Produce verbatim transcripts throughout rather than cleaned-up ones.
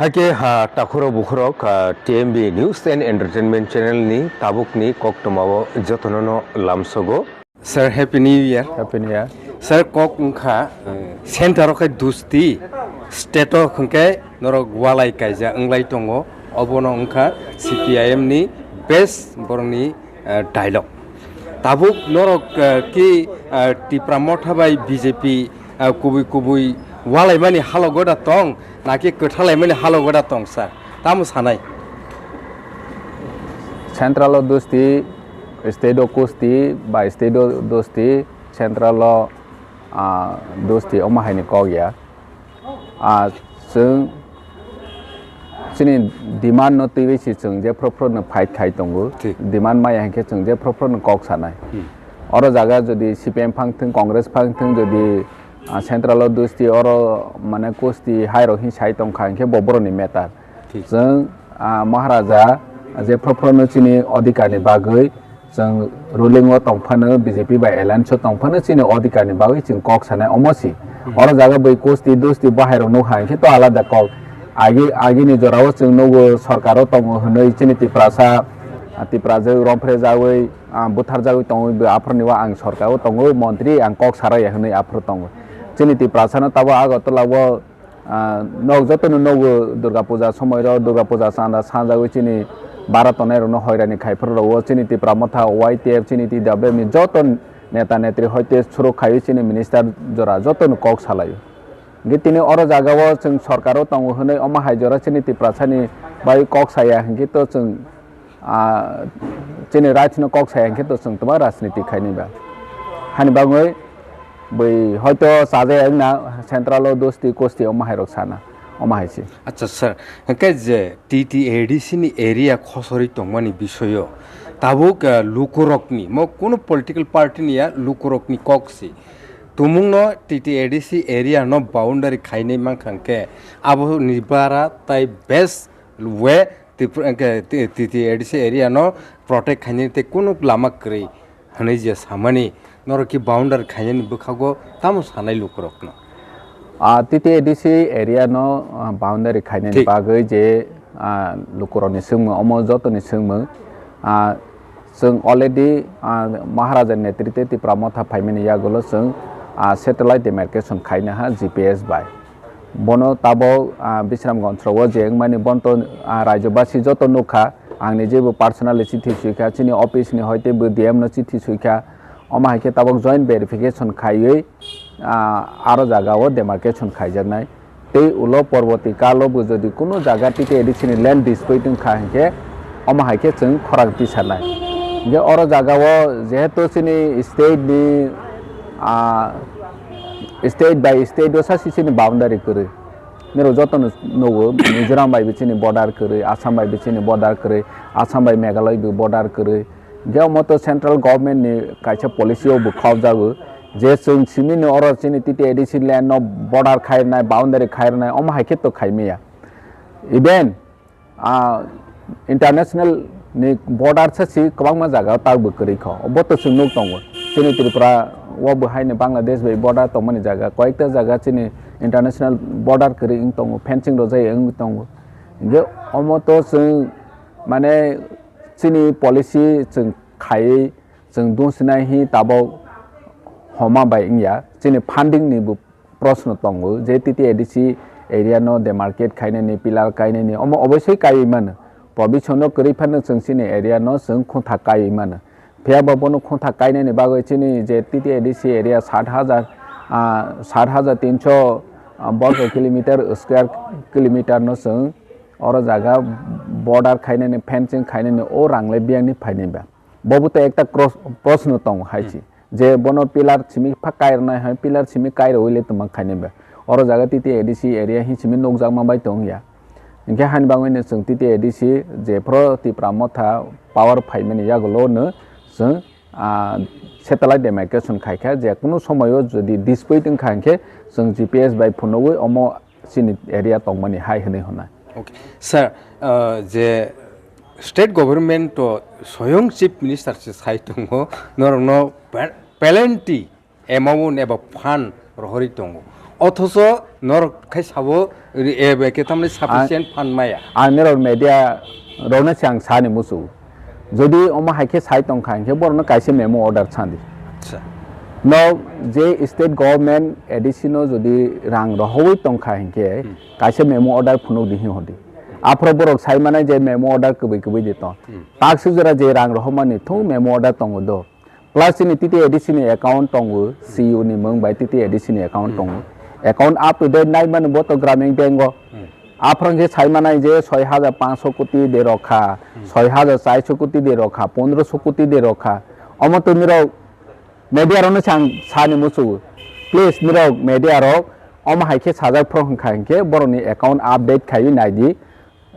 Ake ha takhuro bukhurok, ah, T M B News and Entertainment Channel ni tabuk ni koktwma o jotono no lamsogo. Sir, Happy New Year. Happy New Year. Sir, kok wngkha, eh, center o khe dusti, state o hwnkhe norok walai kaija wnglai tongo, obono wngkha C P I M ni best borokni, eh, dialogue. Tabuk norok, eh, ki, eh, Tipra Motha bai B J P, eh, kubui kubui walaimani halogo da tong, naki kwthalaimani halogo da tong, sir? Tamo sanai? Central o dusti, state o kusti, ba state o dusti, central o, ah, dusti, omo haini kok ya. Ah, chwng chini demand no twiwi si chwng je phro phro no fight khai tongo. Thik. Demand maya hinkhe chwng je phro phro no kok sanai. Hmm. Oro jaga jodi C P M phang thung, Congress phang thung, jodi, ah, central o dusti oro mane kusti hai rok hin sai tong kha hinkhe bo boroni matter. Thik. Chwng, ah, Maharaja je phro phro no chini odhikar ni bagwi chwng ruling o tong phano, B J P bai alliance o tong phano chini odhikar ni bagwi chwng kok sanai omo si. Hmm. Oro jaga bai kusti dusti bahai rok nukha hinkhe to alada kok. Agi, agini jora o chwng nugo sorkar o tongo hwnwi chini Tiprasa, ah, Tiprajwk romphre jagwi, ah, butharjagwi tongwi bo aphuru ni o ang sorkar o tongo, montri ang kok saraya hwnwi aphuru tongo. Chini Tiprasa no tabo Agartala o Ah, nok jotono nogo Durga Puja somoiro, Durga Puja chanda sanjagwi chini bara tongnai rokno hoirani khai phuru rogo, chini Tipra Motha, Y T F, chini T W F ni joto neta netri hoite suruk khaiwi chini minister jora jotono kok salaio. Hingke tini oro jagao chwng sorkaro tongo hwnwi omo hai jora chini Tiprasani bai kok saya hingke to chwng ah, chini rights no kok saya hingke to chwng twma rajniti khaini ba. Hani bagwi bwi hoito chajaya wngna central o dosti kosti omo hai rok sana, omo hai se. Acha sir, hingke je T T A D C ni area khosori tongmani bisoyo tabuk, ah, lukurokni mo kunu political party ni ya lukurokni kok si. Tumungno T T A D C area no boundary khainai mankha hingke abo ni bara tai best way Tripura, hingke T-, T T A D C area no protect khainani tei kunu lama kwrwi hwnwi je samani norok ki boundary khainani bwkhago tamo sanai lukurokno? Ah, T T A D C area no, ah, boundary khainani Thik. Bagwi je, ah, lukurokni swngmung, omo jotoni swngmung, ah, chwng already, ah, Maharaja netritwe Tipra Motha phaimani yagulo chwng, ah, satellite demarcation khaina ha G P S bai. Bono tabok, ah, Bishramganj rogo je wngmani bono to, ah, rajyobasi joto nukha, ang nijebo personally chithi suikha, chini office ni hoite bo D M no chithi suikha, omo hai khe tabok joint verification khaiwi, ah, aro jaga o demarcation khaijaknai. Tei ulo porborti kalo bo jodi kunu jaga T T A D C ni land dispute wngkha hinkhe omo hai khe chwng khorang tisanai. Hinkhe oro jaga o jehetu chini state ni, ah, state by state o sa sisini boundary kwrwi. Nirok joto no nugo, Mizoram bai bichini border kwrwi, Assam bai bichini border kwrwi, Assam bai Meghalaya bo border kwrwi. Hinkhe omo to central government ni kaisa policy o bo khobjago, je chwng simi ni oro chini T T A D C land no border khairwnai, boundary khairwnai, omo hai khe to khaimaya. Even ah, international ni border sa si kwbangma jaga o tak bo kwrwi kho. Bo to chwng nuk tongo. Chini Tripura o bo hai ni Bangladesh bai border tongmani jaga, koyekta jaga chini international border kwrwi wng tongo, fencing rojai wng tongo. Hinkhe omo to chwng mane chini policy chwng khaiwi chwng dungsinai hi tabok homa bai wngya. Chini funding ni bo proshno tongo je T T A D C area no demarcate khainani, pillar kainani, omo oboisoi kaiwi mano. Provision no kwrwi phano chwng chini area no chwng khungthak kaiwi mano. Phiya bo bono khungthak kainani bagwi chini je T T A D C area sat hajar, ah, sat hajar tinso, ah, borgo kilometer, square kilometer no chwng oro jaga border khainani, fencing khainani o rang le biyang ni phainai ba. Bo bo to ekta cross, proshno tongo hai Hmm. si. Je bono pillar simi pha kairwnai hai, pillar simi kairwi le tongma khainai ba. Oro jaga T T A D C area hi simi nukjakma bai tong ya. Hinkhe hani bagwi no chwng T T A D C je phro Tipra Motha power phaimani yagulo no chwng, ah, satellite demarcation khaikha, je kunu somoyo jodi dispute wngkha hinkhe chwng G P S bai phunugwi omo chini area tongmani hai hwnwi hwnna. Okay. Sir, uh, je state government to soyong chief minister se sai tongo, norokno pe-, plenty amount eba fund rohorwi tongo. Othoso Norok khai sabo, ri-, ebe khe tamni sufficient fund maya. Ang norok media rokno se ang sani musu. Jodi omo hai khe sai tong kha, hinkhe borokno kaisa memo order sandi. Acha. No je state government A D C no jodi rang rohoi tong kha, hinkhe Hmm. kaisa memo order phunuk di hin hodi. Aphro borok sai manai je memo order kwbwi kwbwi di tong. Hmm. Takswk jora je rang rohormani thung memo order tongo do. Plus chini T T A D C ni account tongo, C U ni mung bai T T A D C ni account Hmm. tongo. Account up to date nai mano bo to Gramin Bank o. Hmm. Aphro khe sai manai je soi hajar panch sho koti de rokha, Hmm. soi hajar char sho koti de rokha, pondro sho koti de rokha. Omo to nirok media rokno sang sani musu. Please nirok media rok omo hai khe sajak phro hwn kha hinkhe borokni account update khaiwi nai di.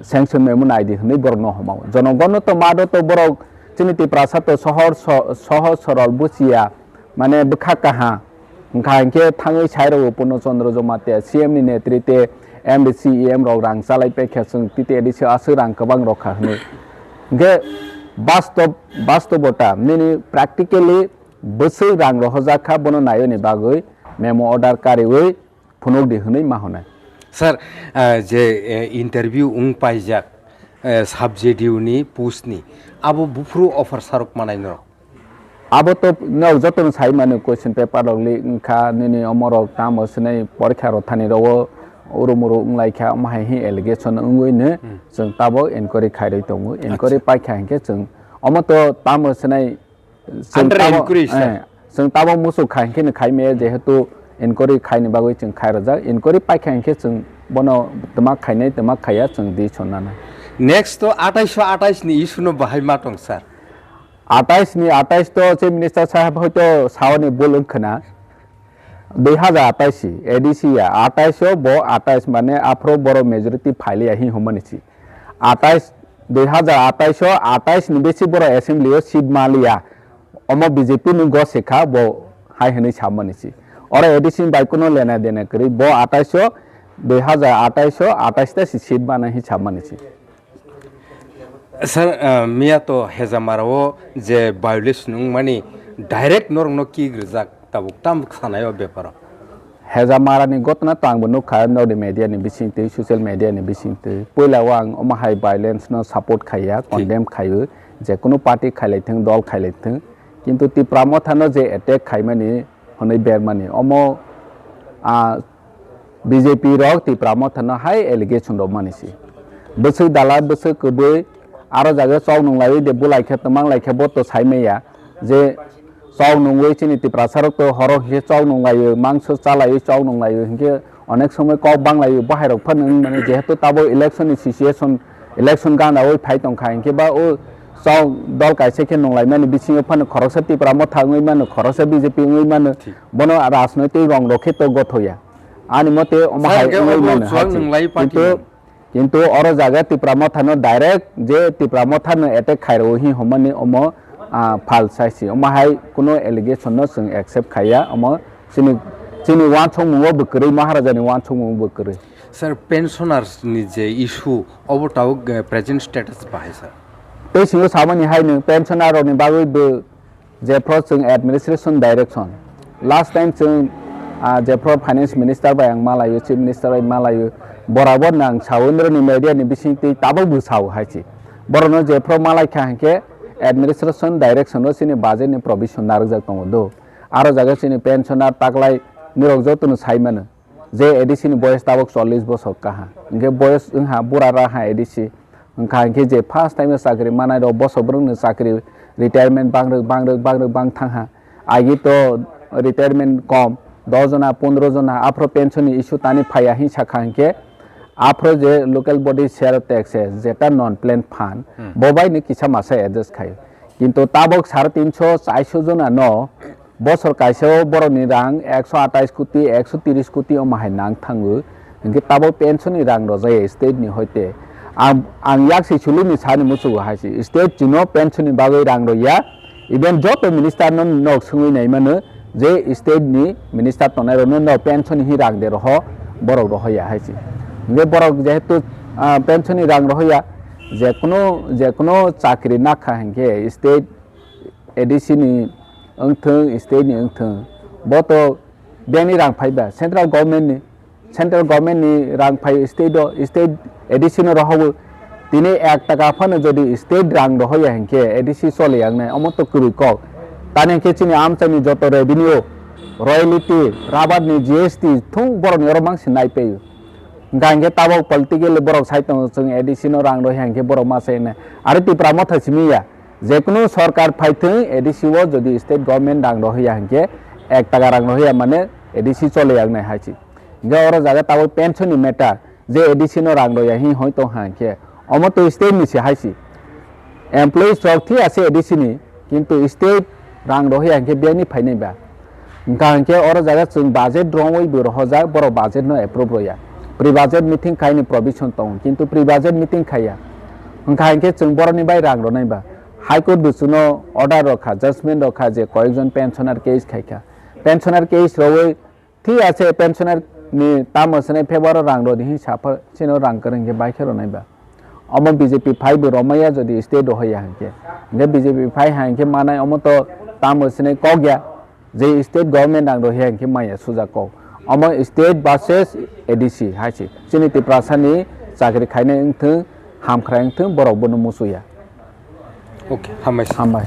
Sanction memo nai di hwnwi borokno homa o. Jonogonno to mado to borok chini Tiprasa to sohor so-, sohor sorol buchiya, mane bwkha kaha. Hwnkha hinkhe thangwi sai rwo Purno Chandra Jamatia C M ni netrite M D C E M rok rang chalai paikha chwng T T A D C o aswk rang kwbang rokha hwnwi. Hinkhe bastob, bastobota nini practically bwswk rang rohorjak kha bono naiwi ni bagwi memo order kariwi phunuk di hwnwi ma hwnai. Sir, ah, je, eh, interview wng paijak, eh, sub J D U ni post ni, abo buphuru offer sarok manai norok? Abo to nok jotono sai mano question paper rok leak wngkha, nini omo rok tamo swnai porikha rok thani rogo uru muru wng lai kha, omo hai hi allegation wngwi no Hmm. chwng tabok enquiry khairwi tongo, enquiry Acha. paikha hinkhe chwng omo to tamo swnai Chwng Under tabo, inquiry, sir. Eh, chwng tabo muchuk khai khe khai maya, jehetu inquiry khaini bagwi chwng khai rwjak. Inquiry paikha hinkhe chwng bono twma khainai, twma khaiya chwng di sonna na. Next to atais atais ni issue no bahai ma tong, sir? Atais ni atais to Chief Minister sahab hoito saoni bul wngkhwna. Dui hazar atais A D C ya, atais o bo atais mane aphro borok majority phailiya hi hwnmani si. Atais, dui hazar atais o atais ni besi borok assembly o seat maliya. Omo B J P ni gose kha bo hai hwnwi samani si. Oro A D C ni bai kuno lena dena kwrwi bo atais o, dui hazar atais o atais ta si seat mana hi samani si. Sir, ah, miya to Hejamara o je violation wngmani direct norokno kick rijak tabuk tam sanai o beparo. Hejamara ni gotna to ang bo nukha, norni media ni bisingtwi, social media ni bisingtwi. Puila o ang omo hai violence no support khaiya, Thik. condemn khaio, je kunu party khailai thung, dol khailai thung. Kintu Tipra Motha no je attack khaimani, hwnwi bermani, omo, ah, B J P rok Tipra Motha no hai allegation rwmani si. Bwswk dalal, bwswk kwbwi, aro jaga chok nung laiwi de bulai khe twmang lai khe bo to sai maya je chok nungwi chini Tiprasa rok to horo khe chok nung laio, mangso cha laio, chok nung laio, hinkhe onek somoi kok bang laio, bo hai rok phano wng mano, jehetu tabo election ni situation, election gana oi phai tong kha, hinkhe ba o chok dol kaisa khe nung lai mani bisingo phano khoroksa Tipra Motha wngwi mano, khoroksa B J P wngwi mano, Thik. Bono rajnoitik rong rok khe to gothoya. Ani mote omo Sir, hai hinkhe wngwi obo mano chuwak hai se. Nung lai party Kintu, no? Kintu oro jaga Tipra Motha no direct je Tipra Motha no attack khai rwo hi hwnmani omo, ah, false hai se. Omo hai kuno allegation no chwng accept khaiya. Omo chini, chini uansukmung o bo kwrwi, Maharaja ni uansukmung o bo kwrwi. Sir, pensioners ni je issue obo tabuk, eh, present status bahai sir? Tei singo samani hai nwng pensioner rok ni bagwi bo Jephru chwng administration direction, last time chwng, ah, jephru finance minister bai ang malaio, chief minister bai malaio, borabor nang sao, nrwni media ni bisingtwi tabuk bo sao hai se. Borokno jephru malai kha hinkhe administration direction o chini budget ni provision narwkjak tongo do. Aro jaga chini pensioner taklai nirok jotono sai mano. Je A D C ni boyes tabuk chollish bosor kaha. Hinkhe boyes wngha bura raha A D C. Wngkha hinkhe je first time o chakri manai rok bosor bwrwngni chakri retirement bangrwk, bangrwk, bangrwk bang thangha. Agi to retirement kom, dos jona, pondro jona, aphro pension ni issue tani phaiya hin sakha hinkhe, aphro je local body share tax se, jeta non plan fund, Hmm. bo bai ni kisa masa adjust khai. Kintu tabuk sare tinso, chaiso jona no, Bosor kaisa o borokni rang ekso atais koti, ekso tris koti omo hai nang thango. Hinkhe tabuk pension ni rang rwjaya state ni hoite. Ang, ang yak si chuluni sani muchugo hai se. State chino pension ni bagwi rang rwya. Even joto minister no nok swngwi nai mano je state ni minister tongnai rokno no pension ni hi rang de roho, borok rohoya hai se. Hinkhe borok jehetu, ah, pension ni rang rohoya, jekunu, jekunu chakri nakha hinkhe state A D C ni wngthung, state ni wngthung, bo to bini rang phaiba, central government ni, central government ni rang phai state o, state A D C no rohogo. Tini ek taka phano jodi state rang rohoya hinkhe A D C chole yaknai, omo to kwrwi kok. Tani hinkhe chini amchaini joto revenue, royalty, rubber ni G S T thung borokni oro mangsi nai paio. Hwnkha hinkhe tabok political borok sai tongo, chwng A D C no rang rohiya hinkhe borok ma sai nai. Ari Tipra Motha simi ya. Jekunu sorkar phaithwng A D C o jodi state government rang rohiya hinkhe ek taka rang rohiya mane A D C chole yaknai hai si. Hinkhe oro jaga tabok pension ni matter je A D C no rang roya hin hoi tong ha hinkhe omo to state ni se hai si. Employees rok thi ase A D C ni kintu state rang rohiya hinkhe biyani phainai ba. Hwnkha hinkhe oro jaga chwng budget rongwi bo rohojak, borok budget no approve roya. Pre budget meeting khaini provision tongo, kintu pre budget meeting khaiya. Hwnkha hinkhe chwng borokni bai rang ronai ba. High Court bo chwngno order rokha, judgment rokha je koyekjon pensioner case khaikha. Pensioner case rowi thik ase pensioner ni tamo swnai February rang rodi hin sapha chino rang kwrwng khe bai khe ronai ba. Omo B J P phai bo romaya jodi state rohoya hinkhe. Hinkhe B J P phai ha hinkhe manai omo to tamo swnai kok ya. Je state government ang rohiya hinkhe maya suja kok. Omo state versus A D C hai se. Chini Tiprasa ni chakri khainai wngthwng, hamkhrai wngthwng, borok bono musuya. Okay, hambai. Hambai.